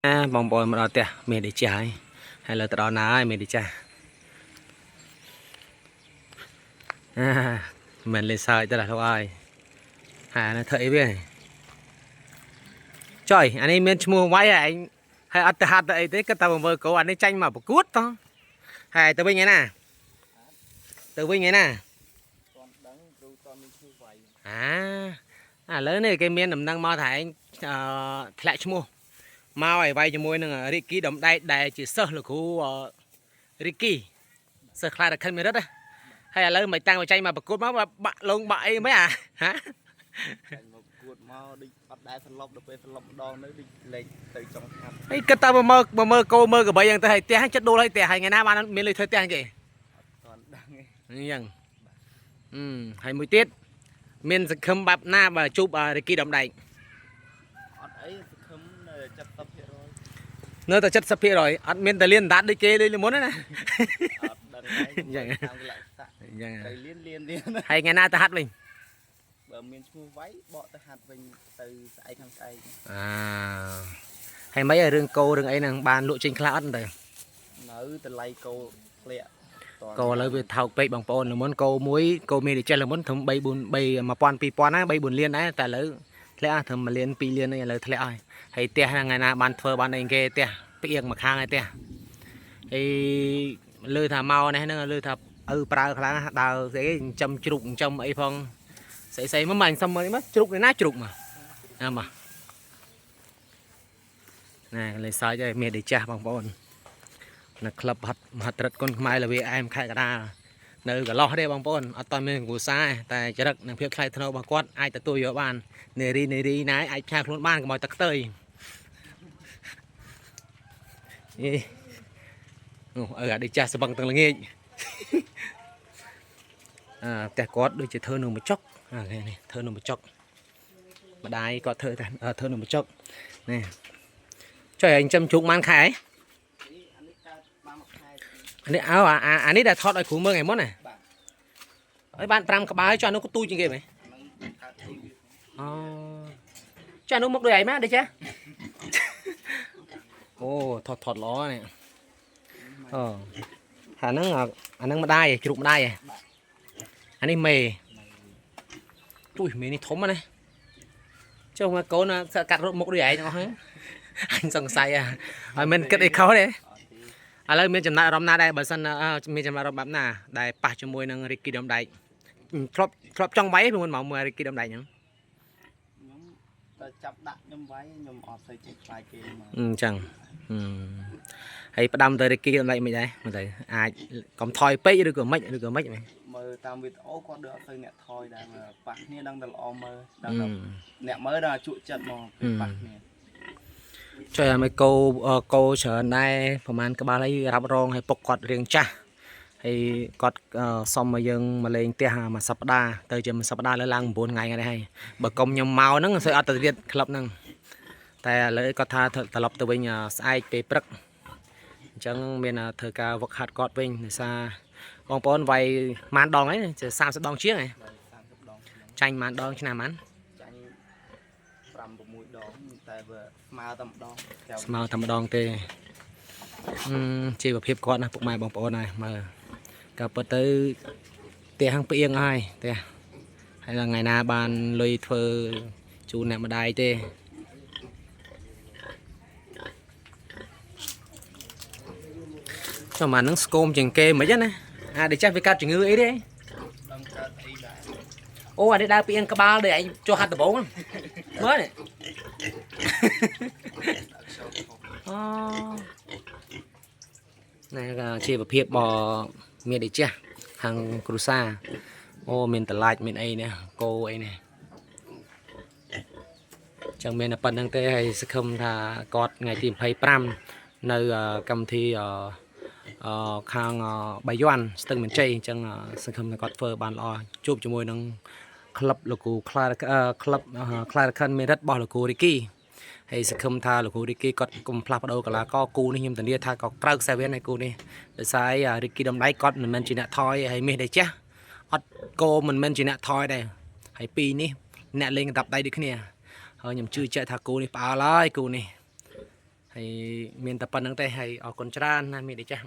អាបងប្អូនមកដល់ផ្ទះមានដេចាស់ហើយហើយលើទៅដល់ណាហើយមានដេចាស់អាមិនលេងសើចទៅដល់ហើយហើយអានេះធ្វើអីវាចុយអានេះមានឈ្មោះវាយហើយឯងហើយអត់ទៅហាត់ទៅអីទេគិតតែមើលគោអានេះចាញ់មកប្រកួតតោះហើយទៅវិញឯណាទៅវិញឯណា តន់ដឹងគ្រូតន់មានឈ្មោះវាយ អាឥឡូវនេះគេមានដំណឹងមកថាឯងអឺធ្លាក់ឈ្មោះមកឲ្យវាយជាមួយនឹងរីគីដំដែកដែលជាសិស្សលោកគ្រូអឺរីគីសិស្សខ្លារខិនមេរិតណាហើយឥឡូវមិនតាំងឲ្យចាញ់មកប្រកួតមកបាក់លងបាក់អីមិនអាហា ចាញ់មកគួតមកដូចអត់ដែលសន្លប់ដល់ពេលសន្លប់ម្ដងនៅដូចលេខទៅចុងហាត់ អីគិតតែមកមើលមកមើលគោមើលក្របីយ៉ាងទៅហើយផ្ទះចិត្តដួលហើយផ្ទះហើយថ្ងៃណាបានមានលុយធ្វើផ្ទះគេ តន់ដឹងឯង អញ្ចឹងអឺហើយមួយទៀតមានសង្ឃឹមបែបណាបើជួបរីគីដំដែក អត់អីសង្ឃឹមនៅ70% នៅតែ70%អត់មានតែលៀនដាត់ដូចគេដូចមុនទេណា អត់ដឹងឯង អញ្ចឹង តាមកលៈស័ក អញ្ចឹង ទៅលៀនលៀនលៀន ហើយថ្ងៃណាទៅហាត់វិញ បើមានឈ្មោះវាយបកទៅហាត់វិញទៅស្អែកខាងស្អែក អាហើយមិនឲ្យរឿងគោរឿងអីហ្នឹងបានលក់ចេញខ្លះអត់ទៅ នៅតម្លៃគោធ្លាក់តន់ គោឥឡូវវាថោកពេកបងប្អូនលមុនគោមួយគោមានតែចេះលមុនត្រឹម3 4 3 1000 2000ណា3 4លានដែរតែឥឡូវធ្លាក់ត្រឹម1លាន2លានអីឥឡូវធ្លាក់ហើយហើយផ្ទះហ្នឹងថ្ងៃណាបានធ្វើបានអីគេផ្ទះផ្អៀងមកខាងហើយផ្ទះហើយលើថាមកនេះហ្នឹងលើថាឪប្រើខ្លាំងណាស់ដើរស្អីគេចិញ្ចឹមជ្រូកចិញ្ចឹមអីផងស្អីស្អីមកមកអញសុំមើលនេះមកជ្រូកនេះណាជ្រូកមកណាមកណែលេងសើចហើយមានដេចាស់បងប្អូន នៅក្លឹបហត់មហត្រិតគុណខ្មែរលវាអែមខេត្តកណ្ដាលនៅកន្លោះទេបងប្អូនអត់តមានគ្រួសារតែចរិតនិងភាពថ្លៃថ្នូររបស់គាត់អាចទទួលយកបាននារីនារីណាអាចផ្ញើខ្លួនបានកុំឲ្យទឹកខ្ទើយអេអូឪអានេះចាស់ស្បឹងទាំងល្ងាចអាផ្ទះគាត់ដូចជាធ្វើនៅមួយចុកអានេះធ្វើនៅមួយចុកម្ដាយគាត់ធ្វើតែធ្វើនៅមួយចុកនេះចុះឯងចាំជ្រូកបានខែអី នេះអានេះកើតបានមួយខែ អានេះអោអាអាអានេះដែលថតឲ្យគ្រូមើលថ្ងៃមុនណា បាទ ហើយបាន5ក្បាលចុះអានោះក៏ទូចជាងគេមែន ហ្នឹងកើតអីវា អូចុះអានោះមកដូចឯងមកដូចចាអូថតថតល្អនេះអូអាហ្នឹងអាហ្នឹងម្ដាយឯងជ្រូកម្ដាយឯងអានេះមេជួយមេនេះធំណាស់ចុះមកកូនកាត់រត់មុខដូចឯងទាំងអស់ហ្នឹងអញសង្ស័យអាហើយមិនគិតអីខុសទេ អត់ទេ ឥឡូវមានចំណាប់អារម្មណ៍ណាដែរបើសិនអើមានចំណាប់អារម្មណ៍បែបណាដែលប៉ះជាមួយនឹងរីគីដំដែកធ្លាប់ធ្លាប់ចង់វាយពីមុនមកមើលរីគីដំដែកហ្នឹង ខ្ញុំតែចាប់ដាក់ខ្ញុំវាយខ្ញុំអត់សូវចេះខ្លាចគេមក អញ្ចឹងហឹមហើយផ្ដាំទៅរីគីដំដែកមិនដែរមើលទៅអាចកុំថយពេកឬក៏មិនឬក៏មិនមែន មើលតាមវីដេអូគាត់ដូចអត់សូវអ្នកថយដែរមើលប៉ះគ្នាដឹងតែល្អមើលដឹង ហឹ តែ ម អ្នកមើលដល់ជក់ចិត្តមកពេលប៉ះគ្នា ជួយឲ្យមកគោអឺគោច្រើនដែរប្រហែលក្បាលអីរ៉ាប់រងឲ្យពុកគាត់រៀងចាស់ហើយគាត់អឺសុំឲ្យយើងមកលេងផ្ទះមួយសប្តាហ៍ទៅជាមួយសប្តាហ៍លើឡើង9ថ្ងៃហ្នឹងហើយបើកុំខ្ញុំមកហ្នឹងស្អីអត់ទៅទៀតក្លឹបហ្នឹងតែឥឡូវគាត់ថាត្រឡប់ទៅវិញអឺស្អែកពេលព្រឹកអញ្ចឹងមានធ្វើការវឹកហាត់គាត់វិញដោយសារបងប្អូនវាយម៉ានដងហើយ30ដងជាងហើយ បាទ30ដងជាង ចាញ់ម៉ានដងឆ្នាំម៉ាន ចាញ់5 6ដងតែបើស្មើតែម្ដងតែ ស្មើតែម្ដងទេអឺជីវភាពគាត់ណាពុកម៉ែបងប្អូនហើយមើលក៏ពិតទៅផ្ទះហ្នឹងផ្អៀងហើយផ្ទះហើយដល់ថ្ងៃណាបានលុយធ្វើជូនអ្នកម្ដាយទេចុះមកហ្នឹងស្គមជាងគេមិនហ្នឹងណាអាដូចចាស់វាកើតជំងឺអីទេ ដឹងកើតអីដែរ អូអានេះដើរពីអៀងក្បាលដូចឯងចុះហាត់ដំបងហ្នឹងមើលនេះ ដាក់ខ្យល់ខុស អូណែក៏ជីវភាពបមានដូចចាស់ខាងគ្រូសាអូមានតឡាចមានអីនេះគោអីនេះចឹងមានតែប៉ុណ្្នឹងទេហើយសង្ឃឹមថាគាត់ថ្ងៃទី25នៅកម្មវិធីអអខាងបាយ័នស្ទឹងមានជ័យអញ្ចឹងសង្ឃឹមថាគាត់ធ្វើបានល្អជួបជាមួយនឹងក្លឹបលោកគ្រូក្លាក្លឹបក្លាខិនមេរិតរបស់លោកគ្រូរីគី ហើយសង្ឃឹមថាលោកគ្រូរីគីគាត់កុំផ្លាស់ប្ដូរកីឡាករគូនេះខ្ញុំធានាថាក៏ក្រៅខ្សែវៀនហើយគូនេះដោយសារអីអារីគីដំណៃគាត់មិនមែនជាអ្នកថយហើយមាសដែលចាស់អត់គោមិនមែនជាអ្នកថយដែរហើយពីរនេះអ្នកលេងកណ្ដាប់ដៃដូចគ្នាហើយខ្ញុំជឿជាក់ថាគូនេះផ្អើលហើយគូនេះ ហើយមានតែប៉ុណ្្នឹងទេហើយអរគុណច្រើនណាមីដេចាស់។